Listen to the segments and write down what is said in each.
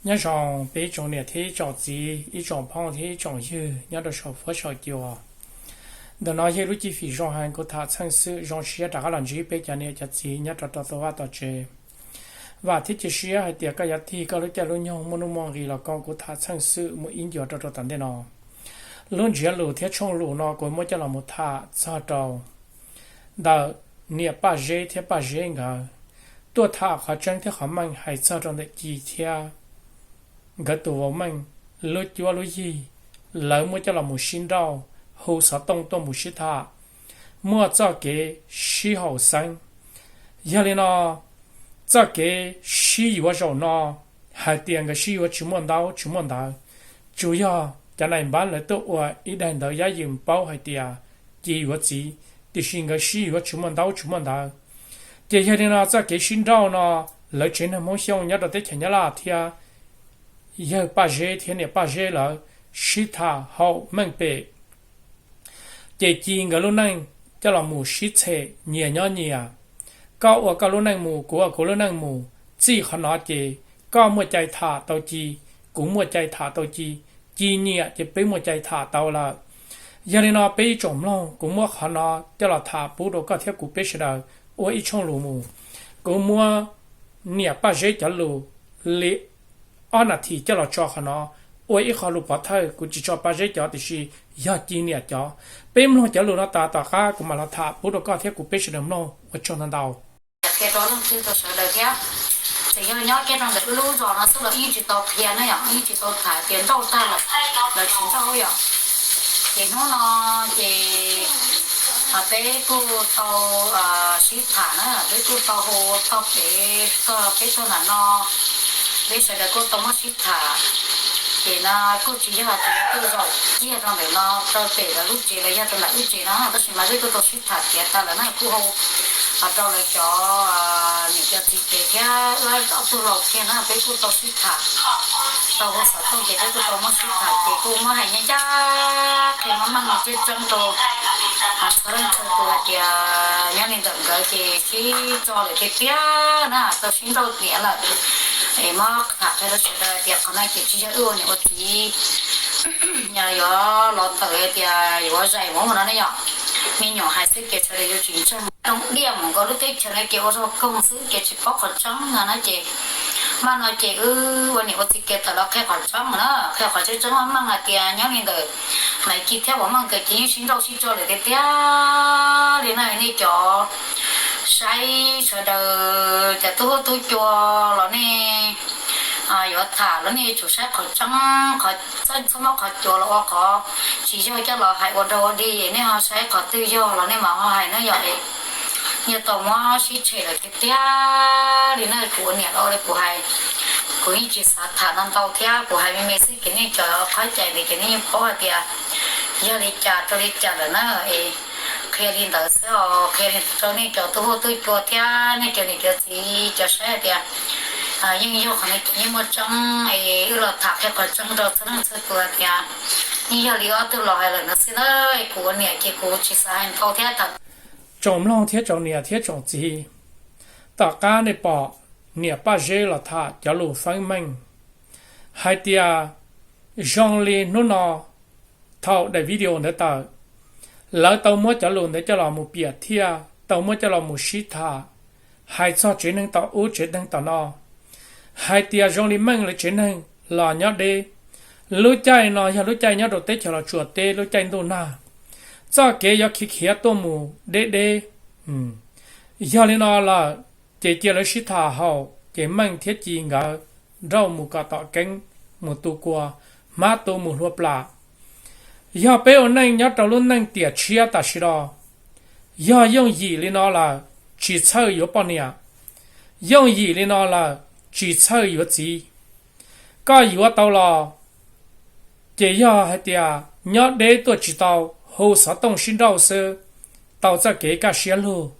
Nyob zoo peb ib tsoom niam thiab ib tsoom txiv, ib tsoom phooj thiab ib tsoom ywg nyob rau saum fuab saum cua. Ntawm no yog lub cib fim zoo heev, kuv tham txheej xwm zoo siab rov qab los ntsib peb cov niam cov txiv nyob rau rau tom vaj tom tsev. Vam thiab cia siab hais tias koj yuav tig koj lub caij lub nyoog muaj nuj muaj nqis los koom kuv tham txheej xwm mus ib ncua rau rau tom ntej no. Lub ntsiab lus thiab tshooj lus no kuv muab coj los mus tham txog rau ntawm niam Paj Zeb thiab Paj Zeb nkawd tuaj tham qhov tseeb thiab qhov meej hais txog rau ntawm Ci thiab nkawd tus vauv Meej lub cuab lub yig. Lawv muab coj los mus sib nrauj, hu xov tooj tuaj mus sib tham, muaj txoj kev sib haum xeeb. Yog li no, txoj kev sib yuav zaum no hais tias nkawd sib yuav tsis muaj ntaub tsis muaj ntawv, tsuas yog cov nais npab lawv tuaj ua ib daim ntawv yab yim paub hais tias Ci yuav txiv, tiam sis nkawd sib yuav tsis muaj ntaub tsis muaj ntawv. Ces yog li no txoj kev sib nrauj no, lawv tsev neeg Hmoob Xyooj nyob rau teb chaws Nyab Laj thiab yawg Paj Zeb thiab niam Paj Zeb lawv sib tham haum meej pem. Ces Ci nkawd lub neej coj los mus sib txhem nyias nyob nyias. Koj ua koj lub neej mus, kuv ua kuv lub neej mus, txij qhov no ces koj muaj cai tham tau Ci, kuv muaj cai tham tau Ci, Ci nyiam ces peb muaj cai tham tau lawm. Yog li no peb ib tsoom mloog, kuv muab qhov no coj los tham pub rau koj thiab kuv peb sawv daws ua ib tshooj lus mus. Kuv muab niam Paj Zeb cov lus li ob nas this coj los tso qhov no ua ib qho lus pov thawj, kuv tsis tso Paj Zeb cov tiam sis yog Ci niam cov. Peb mloog cov lus no tas tom qab kuv mam los tham pub rau koj thiab kuv peb sawv daws mloog. Ua tsaug ntau ntau. Qhia rau leej twg rau sawv daws thiab. Tseem yog nyob kiag rau ntawm wb lub zos no xwb los yeej tsis tau qhia na yom, yeej tsis tau tham tias nrauj tag lawm, lawv tsis nrauj yom. Ces hnub no ces peb kuj tau sib tham na, peb kuj tau hu tog kev txog peb tuaj ntawm no, peb sawv daws kuj tau muab sib tham. Ces no kuj tsis yog hais tias tuaj zaum kiag rau ntawm no rau pem lawv lub tsev los yog rau ntawm wb tsev no, tab sis mas peb kuj tau sib tham tiav tas lawm na, kuj hu rau lawv cov niam cov txiv ces thiab wb ob tug laus kiag na peb kuj tau sib tham, tau hu xov tooj ces peb kuj tau muab sib tham ces kuj muab hais ncaj ncaj qhia meej meej tseeb tseeb rau txhua leej txhua tus hais tias nyob li ntawm nkawd ces sib tso lawm tiag tiag na, tau sib nrauj tiav lawm. Es muab tham qhia rau sawv daws tias qhov no ces tsis yog wb ua niam ua txiv yuav los tawm tias yuav zais mus no ne yom. Me nyuam hais xwb ces sawv daws yuav tsis ntseeg. Zoo diaj mus nkaus lub teb chaws no ces ua zog koog xwb ces tsis paub qhov tseeb no na ces maj no ces wb ua niam ua txiv kiag tawm los qhia qhov tseeb na, qhia qhov tseeb tseeb meej hais tias nyob li ntawm Maiv Ci thiab Vam Meej nkawd ces yeej sib nrauj sib tso lawm tiag tiag li na. Nej cov saib sawv daws cov tub huab tub cua los nej yuav tham los nej yuav tsum saib qhov tseeb, qhov txhob muab qhov cuav los ua qhov tsis yog coj los hais ua dog ua dig, nej ho saib qhov twg yog los nej mam ho hais na yom. Yeej tau muab sib tshem lawm tiag tiag li na. Kuv ua niam los ua li kuv hais, kuv yeej tsis xav tham no ntau thiab, kuv hais me me xwb ces nej cov qhov cai ntawd ces nej yeej paub hais tias yog li cas rau li cas lawm na. Es qhia li ntawd xwb os, qhia li rau nej cov tub huab tub cua thiab nej cov niam cov txiv cov saib hais tias yeej yog qhov no ces yeej muaj tseeb es wb los tham qhia qhov tseeb rau txhua leej txhua tus hais tias yeej yog li ob tug laus hais lawm no xwb na. Kuv ua niam ces kuv tsis xav hais ntau thiab tham. Tsoom mloog thiab tsoom niam thiab tsoom txiv, tom qab nej pom niam Paj Zeb los tham cov lus feeb meej hais tias zoo li hnub no thaum daim video ntawd tawm, lawv tau muab cov lus ntawd coj los mus piam thiaj, tau muab coj los mus sib tham, hais txog tsev neeg tom ub tsev neeg tom no, hais tias zoo li Meej lawv tsev neeg los nyob deb. Lub caij no yog lub caij nyob rau teb chaws Los Tsuas teb lub caij ntuj nag, txoj kev yuav khiav khiav tuaj mus deb deb. Yog li no lawm, ces cia lawv sib tham haum ces Meej thiab Ci nkawd nrauj mus kom tom keeb, mus tu kua, hmab tu mus hlua plam. Yog peb ua neej nyob rau lub neej tiam tshiab tam sim no, yog yooj yim li no lawm, tsis txhawj yuav poj niam, yooj yim li no lawm, tsis txhawj yuav txiv. Koj yuav tau los ces yog hais tias nyob deb tuaj tsis tau, hu xov tooj sib nrauj xwb, tau txoj kev kaj siab lug,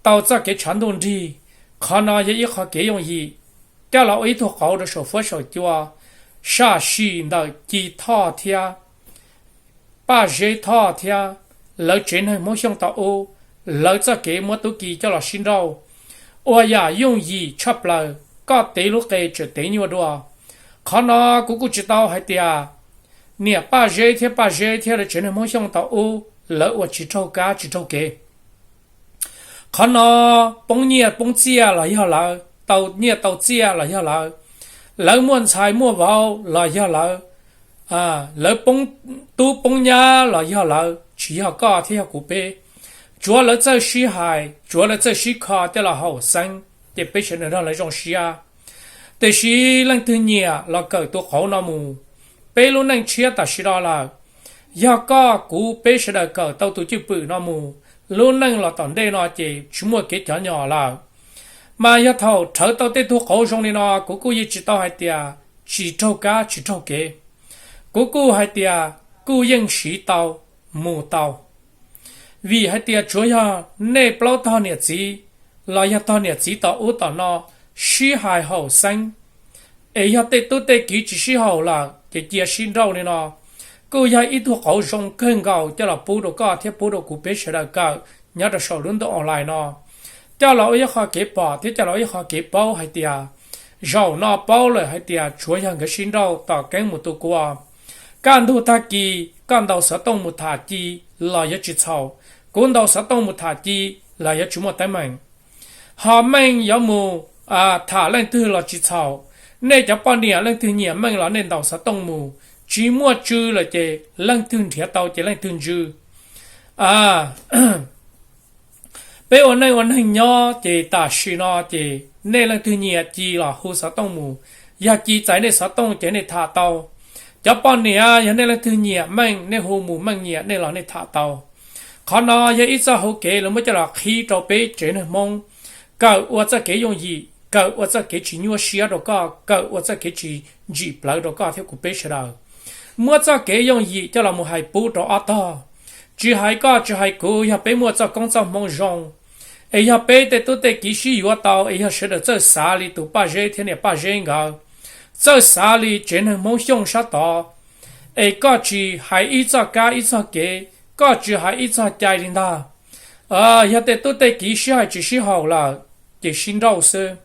tau txoj kev tshav ntuj nrig. Qhov no yog ib qho kev yooj yim coj los ua ib tug qauv rau saum fuab saum cua, sam sim ntawm Ci Thoj thiab Paj Zeb Thoj thiab lawv tsev neeg Hmoob Xyooj tau ub, lawv txoj kev muab tub ki coj los sib nrauj ua yam yooj yim tshaj plaws, koj tev lub qe tseem tev nyuaj dua. Qhov no kuv kuj tsis tau hais tias niam Paj Zeb thiab Paj Zeb thiab lawv tsev neeg Hmoob Xyooj tau ub, lawv ua tsis raug kab tsis raug kev. Qhov no poob nyiaj poob txiaj los yog lawv, tau nyiaj tau txiaj los yog lawv, lawv muaj ntxhais muaj vauv los yog lawv, lawv poob tub poob nyab los yog lawv, tsis yog koj thiab yog kuv peb. Tsuav lawv txawj sib hais, tsuav lawv txawj sib kho coj los haum xeeb, ces peb sawv daws nrog lawv zoo siab. Tiam sis leej twg nyiam los kawm tus qauv no mus, peb lub neej tshiab tam sim no lawm. Yog koj kuv peb sawv daws kawm tau tus cwj pwm no mus, lub neej los tom ntej no ces tsis muaj kev cov nyom lawm. Mas yog thaum rhawv tau tej tug qauv zoo li no, kuv kuj yeej tsis tau hais tias tsis raug kab tsis raug kev. Kuv kuj hais tias kuj yeej siv tau, mus tau. Vim hais tias tsuav yog nej plaub tog niam txiv los yog tog niam txiv tom ub tom no sib hais haum xeeb, es yog tej tub tej kiv tsis sib haum lawm ces cia sib nrauj li no, kuj yog ib tug qauv zoo kawg nkaus coj los pub rau koj thiab pub rau kuv peb sawv daws kawm nyob rau saum lub ntuj online no, coj los ua ib qho kev pom thiab coj los ua ib qho kev paub hais tias, zaum no paub lawm hais tias tsuav yog nkawd sib nrauj tom keeb mus tu kua. Kaj ntug tag kis koj ntaus xov tooj mus tham ci los yuav tsis txhaum, kuv ntaus xov tooj mus tham ci los yuav tsis muaj teeb meem. Ho Meej yuav mus tham leej twg los tsis txhaum, nej cov poj niam leej twg nyiam Meej los nej ntaus xov tooj mus, tsis muaj tsw lawm ces leej twg nrhiav tau ces leej twg ntsw. Peb ua neej ua neeg nyob ces tam sim no ces nej leej twg nyiam ci los hu xov tooj mus, yog ci txais nej xov tooj ces nej tham tau. Cov poj niam yog nej leej twg nyiam Meej nej hu mus, Meej nyiam nej los nej tham tau. Qhov no yog ib txoj hauv kev lawv muab coj los qhib rau peb tsev neeg Hmoob, kawm ua txoj kev yooj yim, kawm ua txoj kev tsis nyuaj siab rau koj, kawm ua txoj kev tsis ntsim plawv rau koj thiab kuv peb sawv daws. Muab txoj kev yooj yim coj los mus hais pub rau ob tog. Tsis hais koj tsis hais kuv, yog peb muaj txoj koob txoj hmoov zoo, es yog peb tej tub tej kiv sib yuav tau, es yog sawv daws txawj xav li tus Paj Zeb thiab niam Paj Zeb nkawd, txawj xav li tsev neeg Hmoob Xyooj sab tod, es koj tsis hais ib txoj kab ib txoj kev, koj tsis hais ib txoj cai li ntag. Yog tej tub tej kiv sib hais tsis sib haum lawm, ces sib nrauj xwb.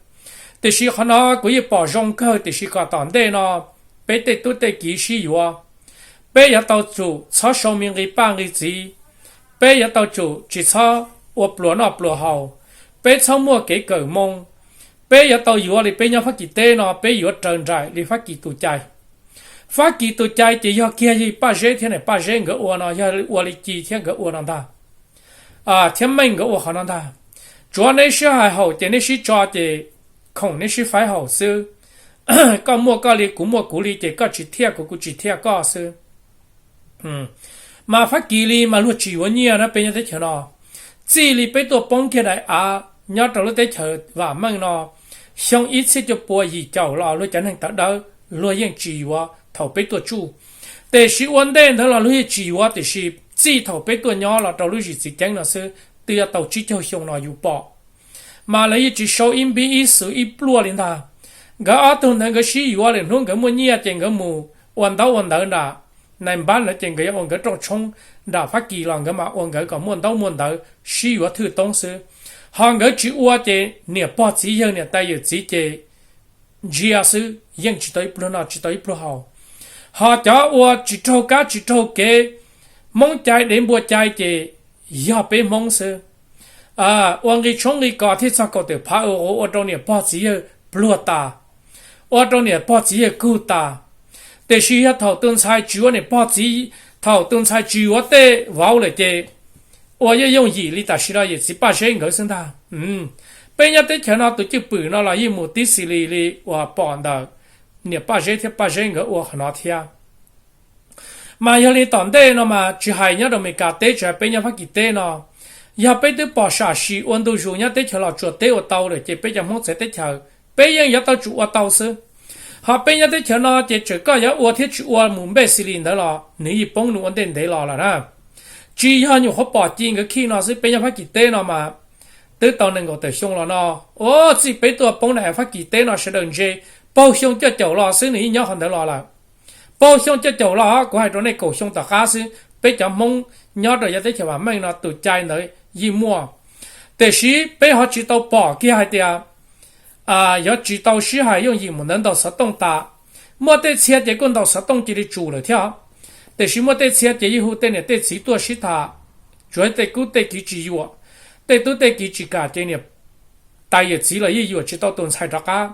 Tiam sis qhov no kuv yeej pom zoo kawg, tiam sis kom tom ntej no peb tej tub tej kiv sib yuav, peb yuav tau tsum txhob sau me nqi paj nqi txiv, peb yuav tau tsum tsis txhob ua pluas noj pluas haus, peb txhob muaj kev kawm moo. Peb yuav tau yuav li peb nyob Fab Kis teb no, peb yuav raws nraim li Fab Kis tus cai. Fab Kis tus cai ces yog kiag li Paj Zeb thiab niam Paj Zeb nkawd ua no, yog ua li ci thiab nkawd ua no ntag, thiab Meej nkawd ua qhov no ntag. Tsuav neb sib hais haum ces neb sib tso ces khoom neb sib faib haum xwb. Koj muaj koj li kuv muaj kuv li ces koj tsis thiaj kuv, kuv tsis thiaj koj xwb. Mas Fab Kis li mas luag tsis yuav nyiaj na peb nyob teb chaws no. Txij li peb tuaj poob kiag daim av nyob rau lub teb chaws vam meej no, xyoo ib txhiab cuaj pua yim caum los luag cov neeg tawv dawb luag yeej tsis yuav thaum peb tuaj tsuj. Tiam sis ua ntej ntawd los luag yeej tsis yuav, tiam sis txij thaum peb tuaj nyob los rau lub zim txiv ceeb no xwb twb yuav tau tsib caug xyoo no yus pom. Mas lawv yeej tsis sau ib npib ib xwm ib pluaj li ntag. Nkawd ob tug ntawd nkawd sib yuav lawm hnub nkawd muaj nyiaj ces nkawd mus ua ntaub ua ntawv nram nais npab ntawd ces nkawd yuav ua nkawd rooj tshoob nram Fab Kis los nkawd mam ua nkawd kom muaj ntaub muaj ntawv sib yuav thwj toob xwb. Ho nkawd tsis ua ces niam pog txiv yawg niam tais yawm txiv ces ntsia xwb yeej tsis tau ib pluag noj tsis tau ib pluag haus. Ho cov ua tsis raug kab tsis raug kev, Hmoob cai dev npua cai ces yog peb Hmoob xwb. Ua nqi tshoob nqi kos thiaj txog kaum tawm phav ua rau niam pog txiv yawg pluag tas, ua rau niam pog txiv yawg kug tas. Tiam sis yog thaum tus ntxhais tsis yuav niam pog txiv, thaum tus ntxhais tsis yuav tej vauv lawm ces ua yooj yooj yim li tam sim no yawm txiv Paj Zeb nkawd xwb ntag. Peb nyob teb chaws no tus cwj pwm no los yeej mus tib xis li li uas pom ntawm niam Paj Zeb thiab Paj Zeb nkawd ua qhov no thiab. Mas yog li tom ntej no mas tsis hais nyob rau Amelikas teb tsis hais peb nyob Fab Kis teb no, yog peb twb pom sam sim ua ntu zus nyob teb chaws Los Tsuas teb ua tau lawm ces peb cov Hmoob txawv teb chaws peb yeej yuav tau tsum ua tau xwb. Ho peb nyob teb chaws no ces txawm koj yuav ua thiab tsis ua mus npej xis li ntawd los nws yeej poob nws ua ntej ntev los lawm na. Tsis yog nyuam qhuav pom ci nkawd khij no xwb, peb nyob Fab Kis teb no mas twb tau nees nkaum tawm xyoo los no. Ua txij peb tuaj poob na Fab Kis teb no sawv daws ntse, paug xyoo cuaj caum los xwb nws yeej nyob qhov ntawd los lawm. Paug xyoo cuaj caum los kuv hais rau nej kaum xyoo tom qab xwb peb cov Hmoob nyob rau yav teb chaws vam meej no tus cai ntawd yeej muaj. Tiam sis peb ho tsis tau pom kiag hais tias yuav tsis tau sib hais yooj yim mus ntawd ntaus xov tooj tas, Muaj tej txhia ces kuj ntaus xov tooj cia li tsum lawm thiab. Tiam sis muaj tej txhia ces yeej hu tej niam tej txiv tuaj sib tham, tsuav tej kub tej kiv tsis yuam, tej tub tej kiv tsis kam ces niam tais yawm txiv los yeej yuam tsis tau tus ntxhais rov qab.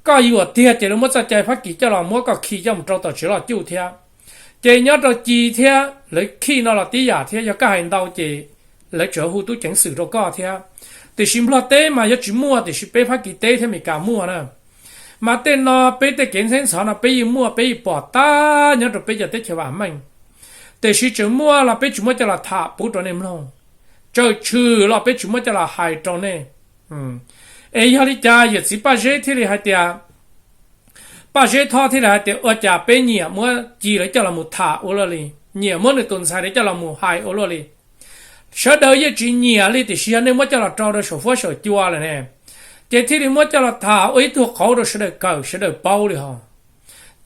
Koj yuam tiag ces lawv muab txoj cai Fab Kis coj los muab koj khi coj mus rau tom tsev loj cuj thiab. Ces nyob rau Ci thiab lawv khi no los tib yam thiab, yog koj hais ntau ces lawv tseem hu tub ceev xwm rau koj thiab. Tiam sis Nplog teb mas yuav tsis muaj, tiam sis peb Fab Kis teb thiab Amelikas muaj na. Mas tej no peb tej kev ntxheb ntxhov no peb yeej muaj, peb yeej pom tag nyob rau peb cov teb chaws vam meej. Tiam sis tseem muaj los peb tsis muab coj los tham pub rau nej mloog, tseem tshwm los peb tsis muab coj los hais rau nej. Es yog li cas yawm txiv Paj Zeb thiaj li hais tias, Paj Zeb Thoj thiaj li hais tias ua cas peb nyiam muab Ci lawv coj los mus tham ua luaj li, nyiam muab nws tus ntxhais lawv coj los mus hais ua luaj li. Sawv daws yeej tsis nyiam li, tiam sis yog nej muab coj los rau rau saum fuab saum cua lawm ne, ces thiaj li muab coj los tham ua ib tug qauv rau sawv daws kawm sawv daws paub li hos.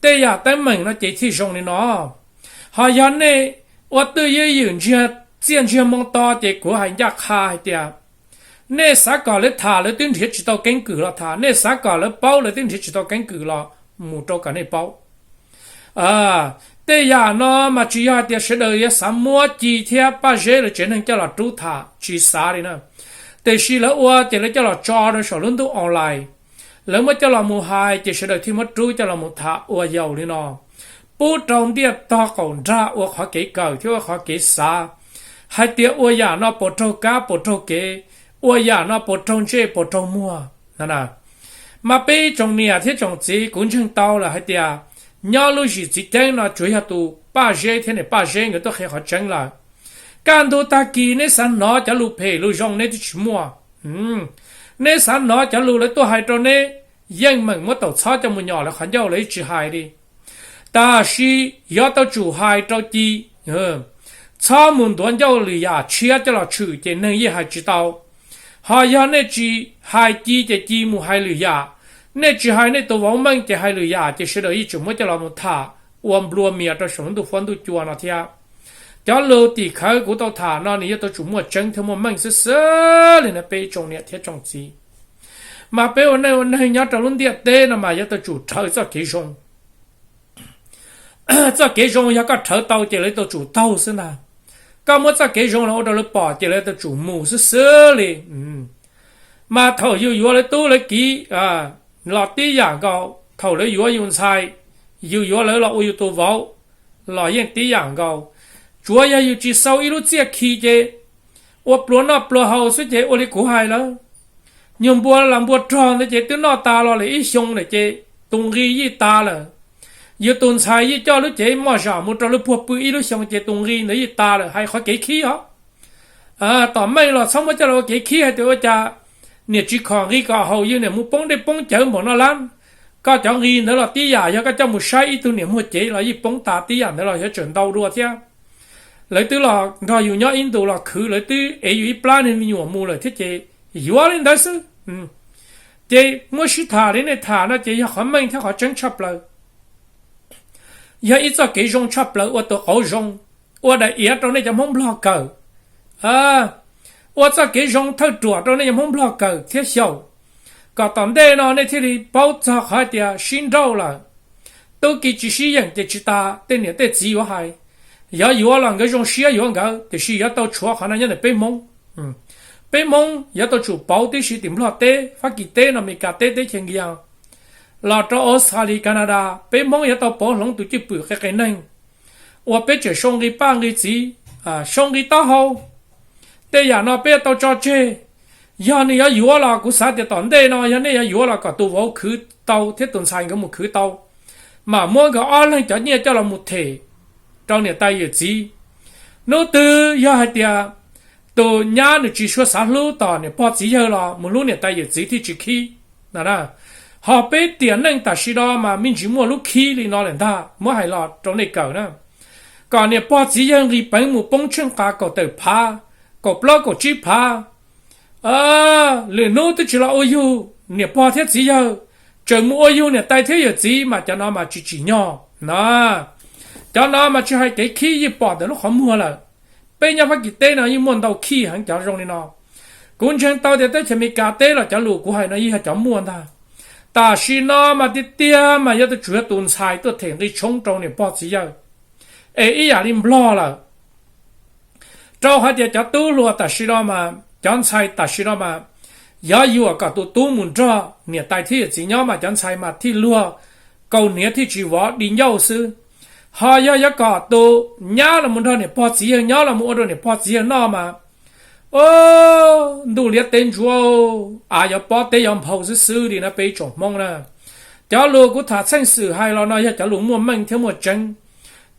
Tej yam teeb meem no ces thiaj zoo li no. Ho yog nej ua twj ywm ntsiag txiaj ntsiag moo to ces kuv hais ncaj qha hais tias, nej xav kom lawv tham lawv twb nrhiav tsis tau keeb kwm los tham, nej xav kom lawv paub lawv twb nrhiav tsis tau keeb kwm los mus rau kom nej paub. Tej yam no mas tsis yog hais tias sawv daws yuav xav muab Ci thiab Paj Zeb lawv tsev neeg coj los rub tham, tsis xav li na. Tiam sis lawv ua ces lawv coj los tso rau saum lub ntuj online, lawv muab coj los mus hais ces sawv daws thiaj muab rub coj los mus tham ua yaus li no, pub rau ntiaj tog qaum nrag ua qhov kev kawm thiab ua qhov kev xav hais tias ua yam no puas raug kab puas raug kev, ua yam no puas raug ntsej puas raug muag no. Mas peb tsoom niam thiab tsoom txiv, kuv ntseeg tau lawm hais tias nyob lub zim txiv ceeb no tsuas yog tus Paj Zeb thiab niam Paj Zeb nkawd tuaj qhia qhov tseeb lawm. Kaj ntug tag kis neb xav hnov cov lus phem lus zoo neb twb tsis muaj. Neb xav hnov cov lus lawv tuaj hais rau neb, yeej meem muab taus txhob coj mus nyom lawv qhov ncauj lawv yeej tsis hais li. Tab sis yuav tau tsum hais rau Ci, txhob mus ntuav ncauj lwm yam tshiab coj los tshwm ces neeg yeej hais tsis tau. Ho yog nej tsis hais Ci ces Ci mus hais lwm yam, nej tsis hais nej tus vauv Meej ces hais lwm yam ces sawv daws yeej tseem muab coj los mus tham ua nplua mias rau saum ntuj fuab ntuj cua no thiab. Cov lus tim khawv kuv tau tham no nws yuav tau tsum muaj tseeb thiab muaj meej xwb xwb li na peb tsoom niam thiab tsoom txiv. Mas peb ua neej ua neeg nyob rau lub ntiaj teb no mas yuav tau tsum rhawv txoj kev zoo. Txoj kev zoo yog koj rhawv tau ces lawv tau tsum taug xwb ntag. Koj muab txoj kev zoo los ua rau lawv pom ces lawv tau tsum mus xwb xwb li. Mas thaum yus yuav lawv tub lawv kiv los tib yam nkaus, thaum lawv yuav yus ntxhais, yus yuav lawv los ua yus tus vauv los yeej tib yam nkaus. Tsuav yog yus tsis xau ib lub txiaj khi ces ua pluas noj pluas haus xwb ces ua li kuv hais lawm. Nyuag npua los npua rog ntawd ces twb noj tas los lawm ib xyoo lawm ces tus nqi yeej tas lawm. Yus tus ntxhais yeej coj lub cev moj zam mus rau lub puag pw ib lub xyoo ces tus nqi ntawd yeej tas lawm, hais qhov kev khib os. Tom meej los txhob muab coj los ua kev khib hais tias ua cas niam tsis khom nqi kom haus, yus niam mus poob dej poob cawv npaum no lab. Koj cov nqi ntawd los tib yam, yog koj coj mus saib ib tug niam muag cev los yeej poob tas tib yam ntawd los yuav tsawm ntau dua thiab. Lawv twb los nrog yus nyob ib ntus los khwv, lawv twb ev yus ib plab niag me nyuam mus lawm thiab ces yuav li ntawd xwb. Ces muab sib tham li nej tham no ces yog qhov meej thiab qhov tseeb tshaj plaws. Yog ib txoj kev zoo tshaj plaws ua tus qauv zoo, ua daim iav rau nej cov Hmoob Nplog kawm, ua txoj kev zoo thawj ruam rau nej cov Hmoob Nplog kawm thiab xyaum, kom tom ntej no nej thiaj li paub txog qhov hais tias sib nrauj lawm, tub ki tsis sib yeem ces tsis tas tej niam tej txiv yuav hais. Yog yuav los nkawd zoo siab yuav nkawd, tiam sis yuav tau tshuav qhov no nyob ntawm peb Hmoob. Peb Hmoob yuav tau tsum pauv tib si tim Nplog teb, Fab Kis teb no, Amelikas teb, teb chaws Nkias, los rau Australia, Canada, peb Hmoob yuav tau pauv hloov tus cwj pwm qias qias neeg uas peb tseem sau nqi paj nqi txiv, sau nqi taub hau. Tej yam no peb yuav tau tso tseg. Yog nws yuav yuav los kuv xav tias tom ntej no yog nej yuav yuav los kom tus vauv khwv tau thiab tus ntxhais nkawd mus khwv tau, mam muab nkawd ob leeg cov nyiaj coj los mus them rau niam tais yawm txiv. Hnub twg yog hais tias tus nyab nws tsis sua xav hlub tom niam pog txiv yawg los mus hlub niam tais yawm txiv thiaj tsis khib no. Ho peb tiam neej tam sim no mas me ntsis muaj lub khib li no lawm ntag, muab hais los rau nej kawm na. Kom niam pog txiv yawg nqis peev mus poob tsheej qas kaum tawm phav, kaum plaub kaum tsib phav, lwm hnub twb tsis los ua yug niam pog thiab txiv yawg, tseem mus ua yug niam tais thiab yawm txiv mas cov no mas tsis tsim nyog na. Cov no mas tsis hais kev khib yeej pom ntawm lub qhov muag lawm. Peb nyob Fab Kis teb no yeej muaj ntau khib heev cov zoo li no. Kuv ntseeg tau tias teb chaws Amelikas teb los cov lus kuv hais no yeej yog cov muaj ntag. Tam sim no mas tiag tiag mas yog tus tswv yog tus ntxhais tuaj them nqi tshoob rau niam pog txiv yawg, es ib yam li Nplog lawm. Rau hais tias cov tub hluas tam sim no mas, cov ntxhais tam sim no mas, yog yuam kom tus tub mus nrog niam tais thiab yawm txiv nyob mas cov ntxhais mas thiaj luag, kaus hniav thiaj tsis vov di ncauj xwb. Ho yog yuav kom tus nyab los mus nrog niam pog txiv yawg nyob los mus ua rau niam pog txiv yawg noj mas, o, ntuj liab teb ntsuab, av yuav pob teb yuav nphau xwb xwb li na peb ib tsoom Hmoob na. Cov lus kuv tham txheej xwm hais los no yog cov lus muaj meej thiab muaj tseeb,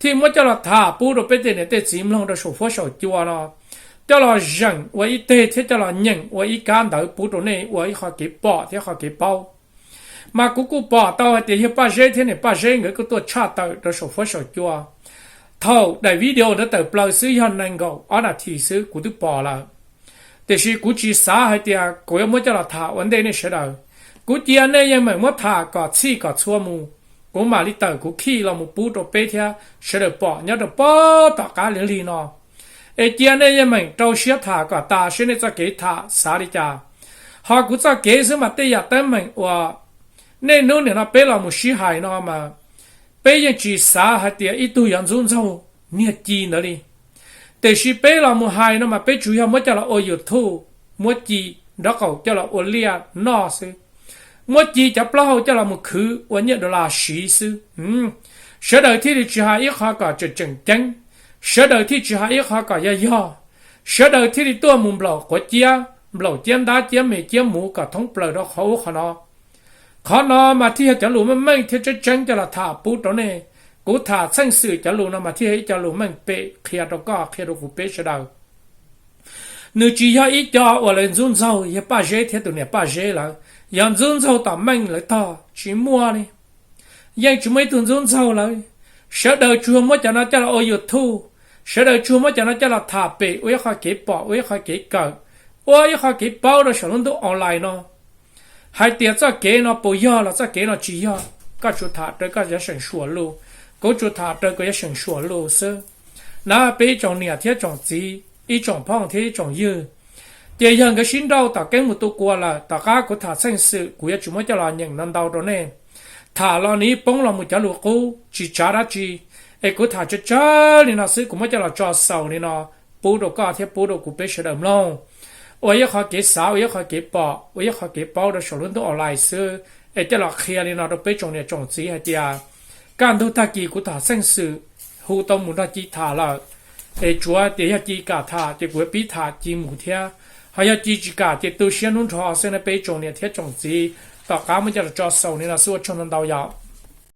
thiaj muab coj los tham pub rau peb tej niam tej txiv mloog rau saum fuab saum cua no, coj los zeem ua ib teg thiab coj los nyeem ua ib kab ntawv pub rau nej ua ib qho kev pom thiab qho kev paub. Mas kuv kuj pom tau hais tias yawg Paj Zeb thiab niam Paj Zeb nkawd kuj tuaj tshaj tawm rau saum fuab saum cua. Thaum daim video ntawd tawm plaws xwb yog nees nkaum ob nas this xwb kuv twb pom lawm. Tiam sis kuv tsis xav hais tias kuv yuav muab coj los tham ua ntej nej sawv daws. Kuv cia nej yeej meem muab tham kom txhij kom txhua mus, kuv mam li tawm kuv khij los mus pub rau peb thiab sawv daws pom nyob rau pob tom qab lig lig no. Es cia nej yeej meem rau siab tham kom tas seb nej txoj kev tham xav li cas. Ho kuv txoj kev xwb mas tej yam teeb meem uas nej hnub nim no peb los mus sib hais no mas, peb yeej tsis xav hais tias ib tug yuav ntxub ntxaug niag ci ntawd li. Tiam sis peb los mus hais no mas peb tsuas yog muab coj los ua YouTube, muab ci nraub qaum coj los ua liaj noj xwb, muab ci cov plaub hau coj los mus khwv ua nyiaj dollar siv xwb. Sawv daws thiaj li tsis hais ib qho kom tseem tseem ceeb, sawv daws thiaj tsis hais ib qho kom yog yog, sawv daws thiaj li tuaj mus nplaum quav ciab, nplaum ciab ntab ciab me ciab muv kom thoob plaws rau qhov ub qhov no. Qhov no mas thiaj yog cov lus meej meej thiab tseeb tseeb coj los tham pub rau nej. Kuv tham txheej xwm cov lus no mas thiaj yog ib co lus meej pem qhia rau koj qhia rau kuv peb sawv daws. Nws tsis yog ib co uas lawv ntxub ntxaug yawg Paj Zeb thiab tus niam Paj Zeb lawv, yog ntxub ntxaug tom meej lawv tog tsis muaj li. Yeej tsis muaj ib tug ntxub ntxaug lawv. Sawv daws tsuas muab cov no coj los ua YouTube, sawv daws tsuas muab cov no coj los tham pem ua ib qho kev pom ua ib qho kev kawm, ua ib qho kev paub rau saum lub ntuj online no. Hais tias txoj kev no puas yog los txoj kev no tsis yog, koj tsuas tham raws koj yav seem suam lus, kuv tsuas tham raws kuv yav seem suam lus xwb. Na peb ib tsoom niam thiab tsoom txiv, ib tsoom phooj thiab ib tsoom ywg, ces yog nkawd sib nrauj tom keeb mus tu kua lawm, tom qab kuv tham txheej xwm kuv yuav tsis muab coj los nyeem no ntau rau nej. Tham los nws poob los mus cov lus qub tsis tsav dab tsi, es kuv tham tsawg tsawg li no xwb kuv muab coj los tso xaus li no pub rau koj thiab pub rau kuv peb sawv daws mloog, ua ib qho kev xav ua ib qho kev pom ua ib qho kev paub rau saum lub ntuj online xwb. Es coj los qhia li no rau peb tsoom niam tsoom txiv hais tias kaj ntug tag kis kuv tham txheej xwm hu tau mus nrog ci tham lawm, es tsuav tias yog ci kam tham ces kuv pib tham ci mus thiab, ho yog ci tsis kam ces tu siab hnub nrho xwb na peb tsoom niam thiab tsoom txiv. Tom qab muab coj los tso xaus li no xwb ua tsaug ntau ntau yom.